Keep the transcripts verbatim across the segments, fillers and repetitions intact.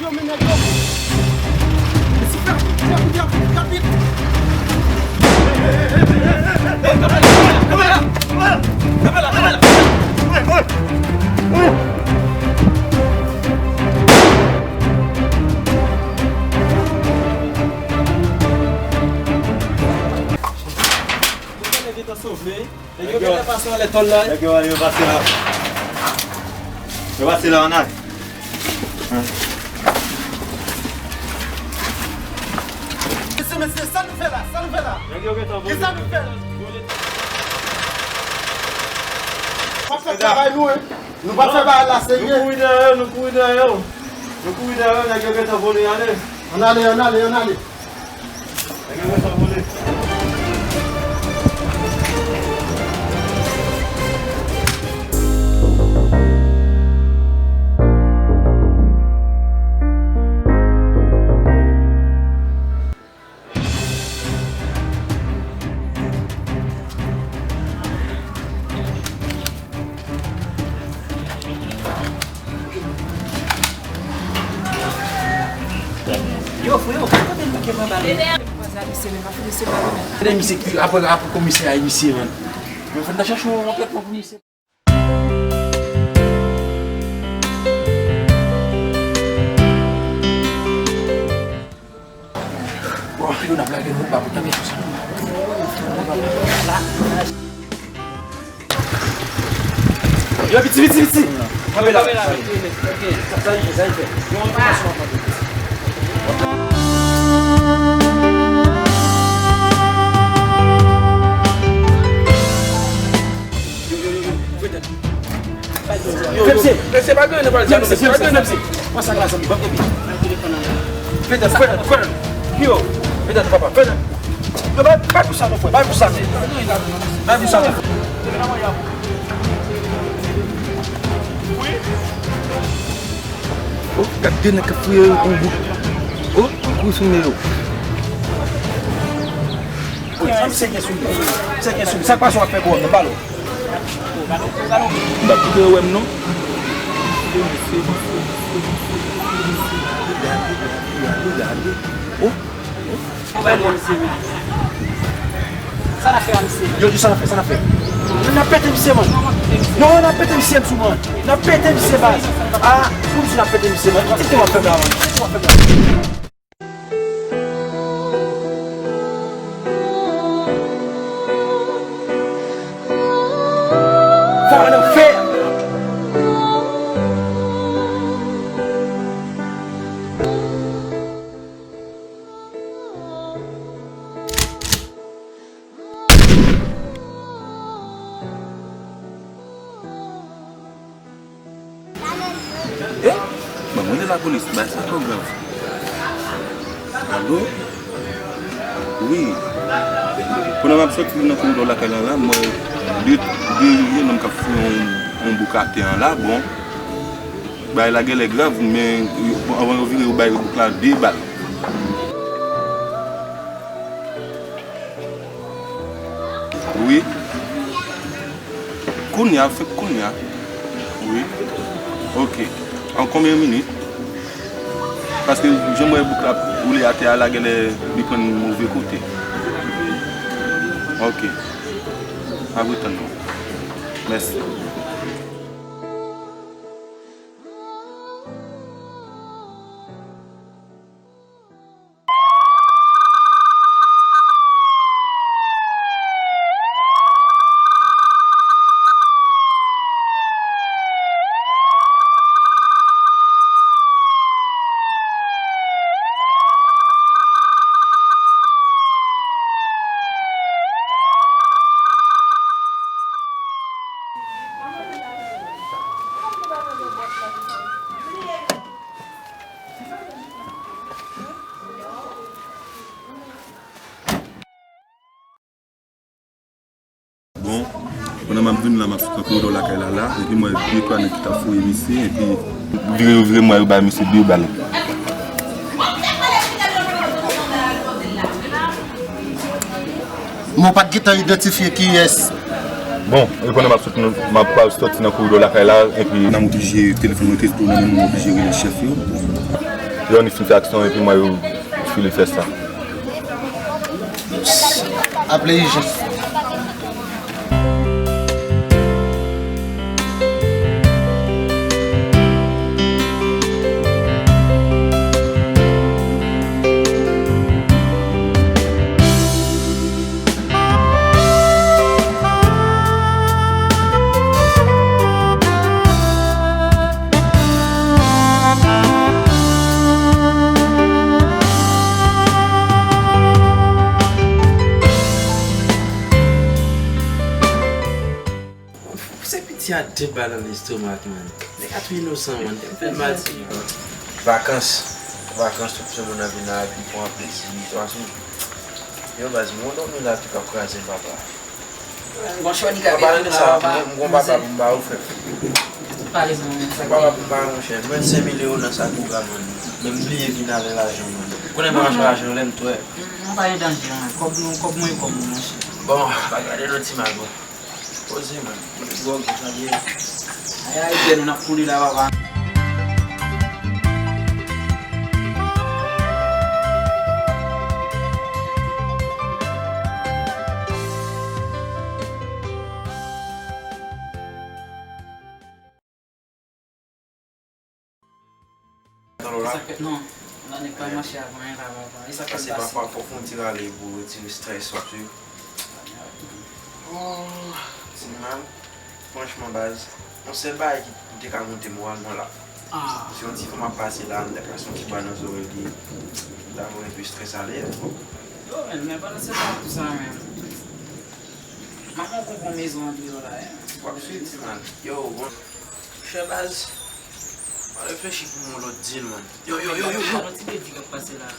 Men nèg yo. Mesye, fè rapid, fè rapid, fè rapid, fè rapid. Nèg yo gentan sove. Nèg yo gentan pase anlè tòl la. Nèg yo ale, yo pase la. Yo pase la, ann al. Mesye, mesye, sa nou fè la? Sa nou fè la? Nèg yo gentan vole. Kisa nou fè? Pa fè travay nou, hein. Nou pa fè bagay la serye. Nou kouri dèyè yo, nou kouri dèyè yo. Nou kouri dèyè yo, nèg yo gentan vole ale. Ann ale, ann ale, ann ale. Yo, freo, kote nou ke mwen bale? Mwen sa misye menm, pa fout misye bale menm. Gade misye ki, apre, apre komisè a, misye, man. Mwen fè nan chache yon trètman pou misye. Bon, yo n ap lage nou pa pou tanke sou sa. Yo, piti, piti, piti. Kanpe la. Sa, sa, sa, sa. Yo, anpil pasyon ap mande. Yo, yo, yo, yo. Fè misye. Mesye, pa grenn, pa grenn, mesye, pa grenn, mesye. Pran sa la, zanmi, ban m epi. Fè tèt, fè tèt, fè tèt. Yo, fè tèt, papa, fè tèt. Yo, bay, bay pou sa, non, frè, bay pou sa, non. Bay pou sa, non. Oh, gad de nèg k ap fouye yon bout. Oh, kouri sou men yo. Wi, sa misye gen sou li. Misye gen sou li. Sa k pase w ap fè pou wè m nan balo? M pa kite yo wè m non. Oh. Sa n ap fè a misye? Yo di sa n ap fè, sa n ap fè. N ap pete misye, man. Non, n ap pete misye, m sou, man. N ap pete misye, baz. Ah, pou m di n ap pete misye, man. Kite w ap fè m la, man. Kite w ap fè m la. Fò ann fè. Eh? Ban m rele lapolis, bagay sa twò grav. Alo? Wi. Pandan m ap sòti nan koridò lakay la, la, m wè de, de, de nonm k ap fouye yon, yon bouk atè an la, bon. Bagay la genlè grav, men anvan yo vire, yo bay bouk la de bal. Wi. Kounye a, fenk kounye a. Wi. Ok. An konbyen minit? Paske jan m wè bouk la ap woule atè a la, genlè li pran move kote. Ok. M ap ret tann ou. Mèsi. Bon, pandan m ap vin la, m ap sot nan koridò lakay la, la, epi m wè de twa nèg ki t ap fouye misye, epi vire yo vire m wè yo bay misye de bal. Mwen pa t gentan idantifye kiyès. Bon, e pandan m ap sot nan, m ap pral sòti nan koridò lakay la, epi nan m oblije, telefòn mwen te tou nan men m, m oblije rele chèf yo. Yo annik fin fè aksyon epi mwen yo file fè sa. Aple ijan. Se piti a de bal nan lestomak, man. Nèg la tou inosan, man. Te fè l mal, ti. Vakans. Vakans, tout se moun nan vin la, epi pran plezi, twa sou. Yo, baz, mwen dòmi la, tou k ap kraze m, papa. Bon, chwa ni ka. Mwen pa rete sa, mwen, mwen gon papa pou m ba ou, frè. Tout parezon, sa. Papa pou m ba ou, monchè. Mwen senk mil euro nan sak ou ka, man. Men m bliye vin avè lajan, man. Konnen mwen pa jwe lajan, lè m twè. Mwen pa gen danje, man. Kòb nou, kòb mwen, kòb mwen, monchè. Bon, pa gade non, ti mal, bon. Poze, man. Kote gwòg, sa ye? Ay, ay, byen, nou n ap koule la, papa. Nan lo la? Sa fè, non, nan nèg pa mache avan, en, la, papa. E sa k pase pase? Pafwa, fòk fè yon ti rale pou retire strès, w ap swiv. Oh, ti mal. Franchman, baz, yon sèl bagay ki pou te ka monte moral mwen la. Ah. Se yon ti fanm ap pase la, m ta ka se yon ti bwa nan zòrèy li, m ta voye enpe strès ale. Yo, men, men pandan se tan tou sa, men. M ap pran yon bon mezon andeyò la, en. W ap swiv, ti mal. Yo, bon. Chè baz, mwen reflechi pou m yon lòt deal, man. Yo, yo, yo, yo, yo. Yon ti bedi k ap pase la.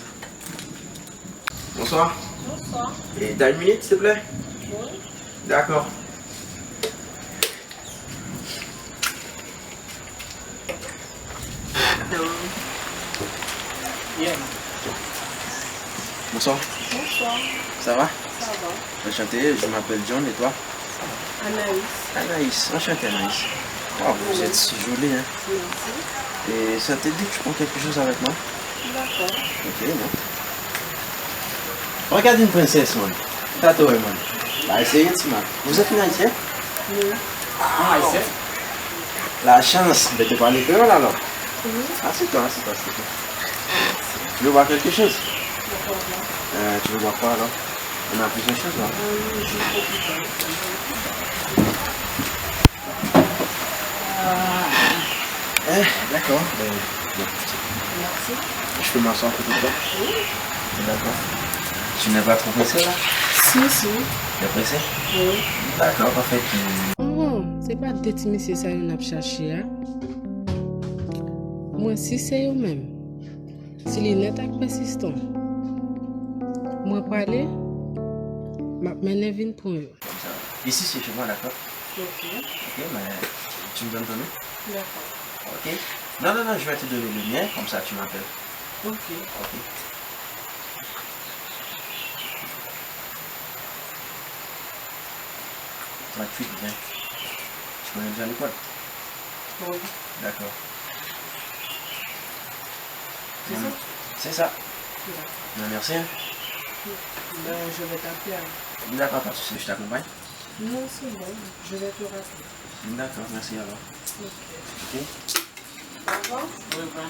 Bonswa. Bonswa. E, t'as une minute, s'il te plaît? Wi. Dakò. Hello. Yeah. Bonsoir. Bonsoir. Ça va? Ça va. Enchanté, je m'appelle John, et toi? Anaïs. Anaïs, enchanté Anaïs. Wow, vous êtes si jolie, hein? Merci. Et ça te dit que tu prends quelque chose avec moi? D'accord. Ok, bon. Regarde une princesse, man. Tatoue, man. Bah, c'est intimement. Vous êtes une haïtienne? Oui. Ah, haïtienne. La chance. Ben, tu parles créole, alors? Oui. Assieds-toi, assieds-toi, s'il te plaît. Tu veux boire quelque chose? Pourquoi pas? Euh, tu veux boire quoi, alors? On a plusieurs choses, là. Euh, jus tropical. Eh, d'accord. Ben, bon. Merci. Je peux m'asseoir à côté de toi? Oui. D'accord. Tu n'es pas trop pressé, là? Si, si. T'es pressé? Oui. D'accord, parfait. Oh, se pa de ti mesye sa yo n ap chache a? Mwen si se yo menm. Si li nèt ak pèsistan, mwen prale, m ap mennen vin pran yo. Comme ça. Ici, c'est chez moi, d'accord? Ok. Ok, mais tu me donnes ton nom? D'accord. Ok. Non, non, non, je vais te donner le mien, comme ça tu m'appelles. Ok. Ok. Trente-huit vingt. Tu connais déjà le code? Oui. D'accord. C'est ça? C'est ça. D'accord. Ben, merci, hein. Ben, je vais t'appeler alors. D'accord, pas de souci, je t'accompagne. Non, c'est bon, je vais te rappeler. D'accord, merci alors. Ok. Ok. Au revoir. Au revoir.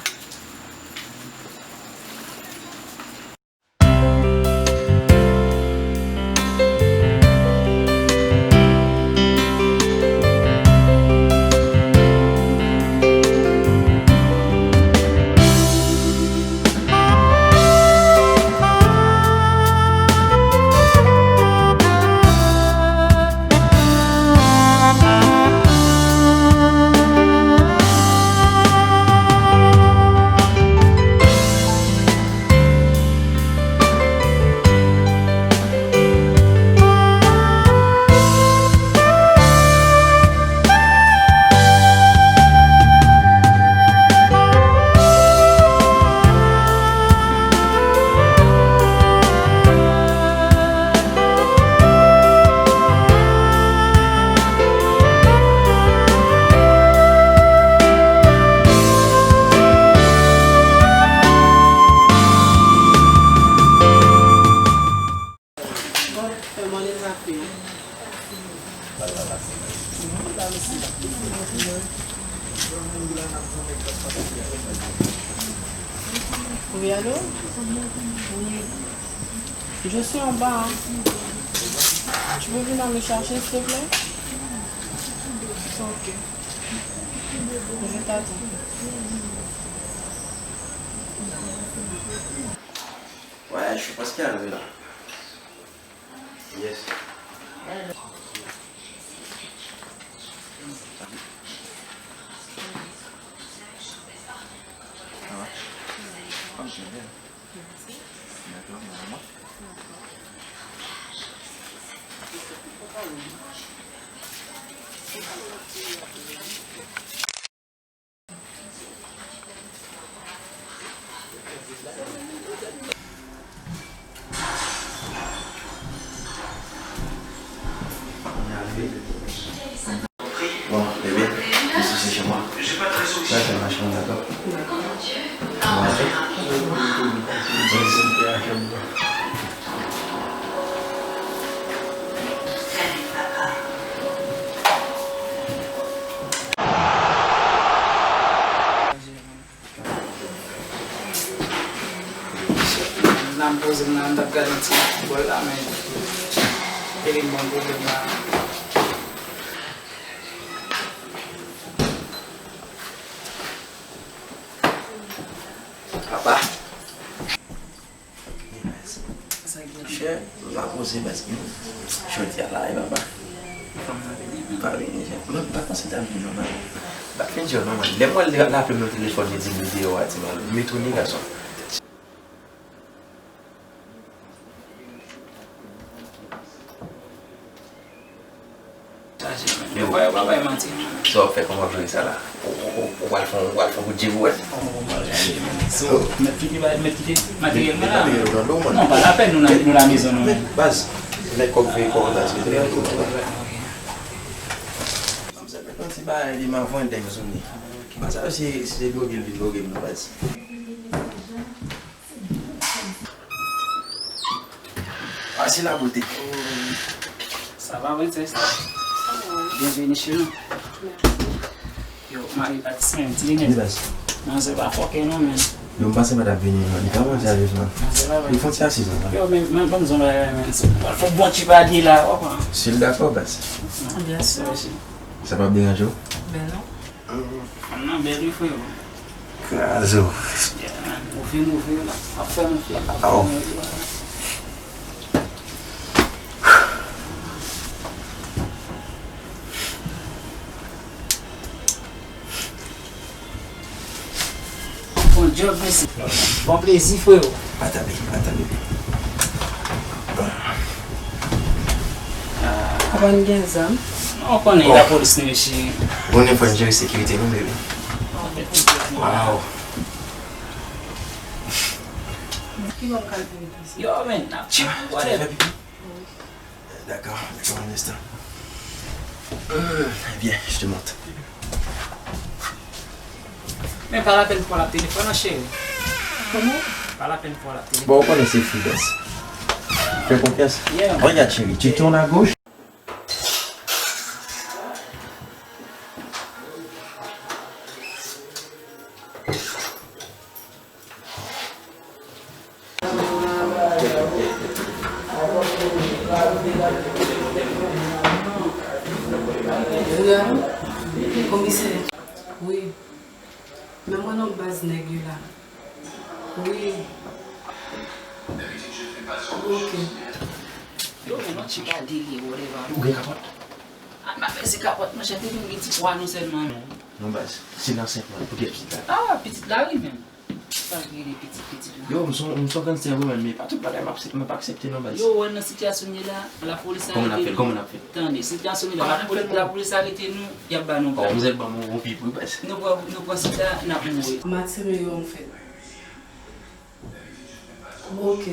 Oui, allô? Oui. Je suis en bas, hein. Tu peux venir me chercher, s'il te plaît? Ok. Je t'attends. Ouais, je suis presque arrivé là. Yes. Ça va? Ok, bien. D'accord, normalement. Bon, bébé, ici c'est chez moi. Ça, c'est ma chambre, d'accord? On va rentrer? Yes. La m poze m la, m t ap gade yon ti match foutbòl la, men tele m ban m pwoblèm la. Papa. Monchè, m pa poze baz. Jodi a la, e papa. M pa vini, jan. Mwen, m pa panse ta vini non, man. M pa fin di w non, man. Lè m wè l raple m nan telefòn, li di m li deyò a, ti mal. M etone, gason. Chaje, men. Yo, yo pa bay manti. Sa w ap fè, kòman w ap jere sa la? Ou, ou, ou, ou pral fè, ou pral fè kout je pou wè? Oh, m ap chaje, men. So, m ap kite, m ap kite materyèl mwen la. Non, pa lapèn, nou nan, nou nan mezon nou menm. Baz, mèt kòk veye kòk la, se te. Manzè fè yon ti bagay, li m avandèm sou li. Baz, sa se, se dwoge l vin dwoge m nan, baz. Ah, c'est la beauté. Ça va, princesse? Bienvenue chez nous. Yo, mari patisyen, ti linèt. Manzè pa fòkè non, men. Yo, m panse m pa t ap vini non. Li pa manje avè m non. Manzè pa vini. Li fon ti asiz non. Yo, men, men, ban m zon bagay, men. Fò bon ti bagay la, w konprann? Si l dakò, baz. Bien sûr. Sa p ap deranje w? Ben non. Fanm nan bèl wi, freo. Kraze w. Yeah, man. Move, move la. Ap fè move la. Ap fè move la. Bon djòb, mesye. Bon plezi, freo. Atann, atann. Ou konn gen zam? Non, ou konnen, lapolis nou ye, cheri. Bon, nèg fò n jere sekirite nou, bebe. Waw. Ki bò m ka vini ici? Yo, men, n ap chill, whatever. Dakò, dakò, un instant. Hum, viens, je te montre. Men pa lapèn pou w al ap telefòn non, cheri. Kòman? Pa lapèn pou w al ap telefòn. Bon, ou konnen se fi, baz. Fè konfyans. Yeah. Regarde, chérie, tu tournes à gauche. Wi, alo? Komisè. Wi. Men mwen nan baz nèg yo la. Wi. Ok. Yo, men non, ti pa delire, whatever. Ou gen kapòt? A, m ap peze kapòt, monchè, te vin gen ti pwa nou sèlman, men. Non, baz, se nan sèt mwa pou gen pitit la. Ah, pitit la, wi, men. Sa k rele pitit, pitit la? Yo, m son, m son gangstè vre, men, men pa tout bagay m ap, m ap aksepte non, baz. Yo, wè nan sitiyasyon n ye la, lapolis arete nou. Kòman n ap fè? Kòman n ap fè? Tande, sitiyasyon n ye la, lapolis, lapolis arete nou, y ap ba nou blag. Kòman zèl ban m yon pi pou baz? Nou pran, nou pran sitla, n ap mouri. Matine yo anfèt. Ok.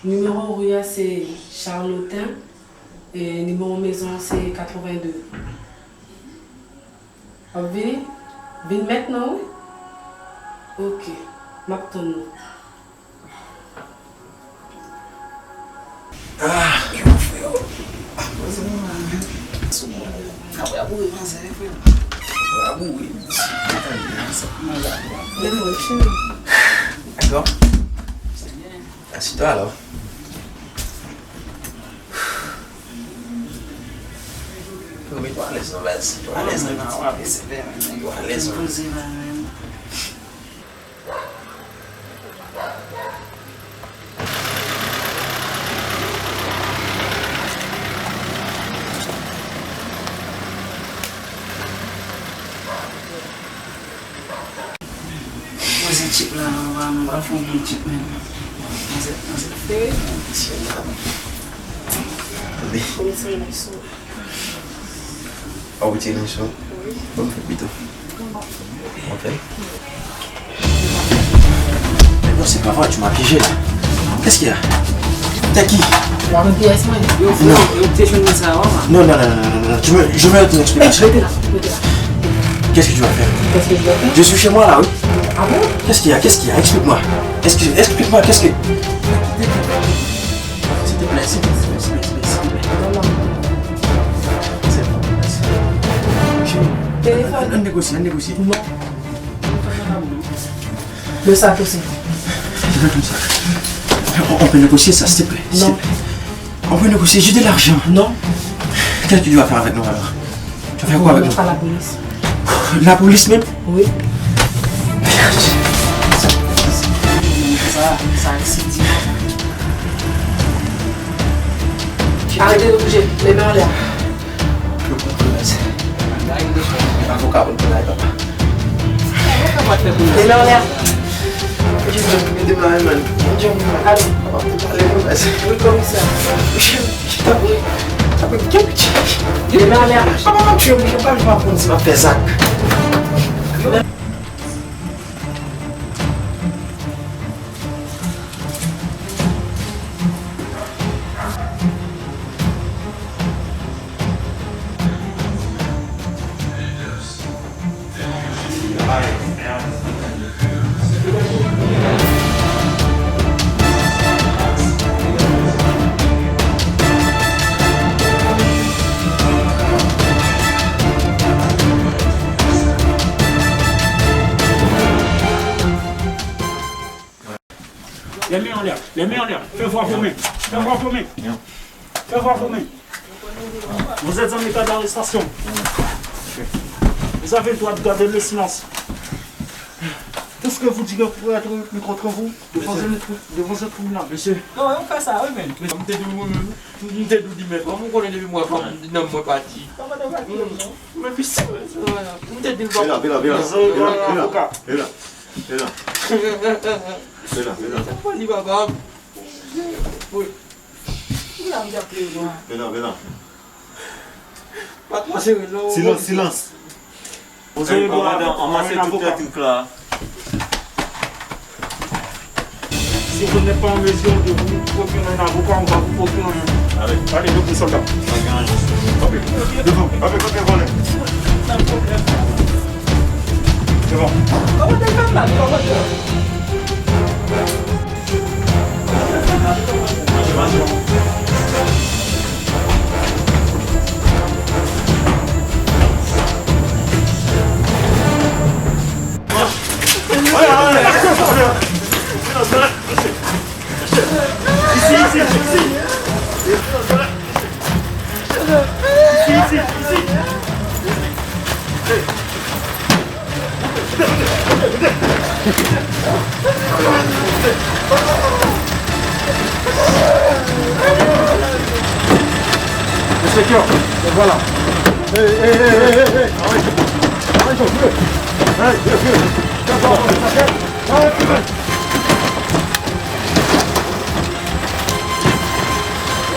Nimewo ri a se Charlotin, e nimewo mezon an se katreven de. W ap vini? Vin mentnan, wi. Ok. M ap tann nou. Ah, yo, freo. Ah, manzè, mwen la, men. Sou mwen la. Apre, apre, manzè, freo. Apre, apre, manzè. Menm mwen, cheri. Dakò. Alò. Yo, men ou alèz non, baz. Ou alèz non, pitit. Ou alèz non. Poze la menm. Poze tchip la, papa, nou pa fè yon bon tchip menm. Manzè, manzè fè. Tande. Ou retire nan sou. Ah, ou retire nan sou? Wi. Bon, fè pito. Ok. Mais non, c'est pas vrai, tu m'as piégé là. Qu'est-ce qu'il y a? T'as qui? Ou ap pièce mwen. Yo, frè, yo te jwenn sa, wa, man. Non, non, non, non, non, non. Tu me, je veux une explication. Hey, rete la, rete la. Qu'est-ce que tu vas faire? Qu'est-ce que je dois faire? Je suis chez moi là, oui. Ah bon? Qu'est-ce qu'il y a? Qu'est-ce qu'il y a? Explique-moi. Excuse, explique-moi, qu'est-ce que... S'il te plaît, s'il te plaît, s'il te plaît, s'il te plaît, s'il te plaît. Non, non. C'est bon, merci. Chérie, téléphone. On négocie, on négocie. Non. Le sac aussi. On, on peut négocier ça, s'il te plaît, s'il te plaît. Non. On peut négocier, j'ai de l'argent. Non. Qu'est-ce que tu vas faire avec nous alors? Tu vas faire quoi avec nous? On va la police. La police même? Oui. Sa, sa, se di mwen. Arete bouje, leve anlè. Yo pran pou baz. Avoka pou bagay papa. Leve anlè. Mete m la, man. Ale. Papa, pou pale pou baz. Wi, komisè. Chita pou, chita pou kèk. Leve anlè. Papa, m ap tchwe m, m pa, m pa konn si m ap fè zak. Lè men anlè, lè men anlè. Fè vwa fòme. Fè vwa fòme. Fè vwa fòme. Vous êtes en état d'arrestation. Vous avez le droit de garder le silence. Tout ce que vous direz pourrait être retenu contre vous devant un, devant un tribunal. Mesye. Non, yo fè sa, wi, men. M te di w mwen menm. M te di w di men. Kòm ou konnen depi mwen fanm, nanm mwen pati. Sa pa de pati, non. Men pis, m te di l pa. Vin la, vin la, vin la. Vin la, vin la. Avoka. Vin la. Vin la. Vin la, vin la. Sa pa li, papa. Wi. Wi, la, m t ap plede. Vin la, vin la. Silans, silans. Kòmandan, anmase tout tèt ou la. Si vous n'êtes pas en mesure de vous procurer un avocat, on va vous procurer un. Allez. Allez, donc nous sommes là. Ok. Devant. Avec votre volet. C'est bon. Isi, isi, isi. Isi, isi, isi. Mesye Kyo, e vwala. Hey, hey, hey, hey, hey, hey. Arete. Arete, vye. Hey, vye, vye.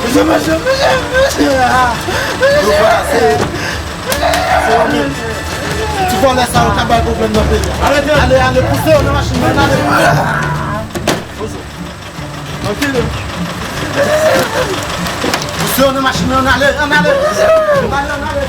Mesye, mesye, mesye, mesye. Mesye, mesye. Ti vòlè sa yo ka bay pwoblèm nan peyi a. Arete. Ale, ale, pouse yo nan machin nan, ale. Pouse yo nan machin nan, ale, ann ale. Ann ale, ann ale.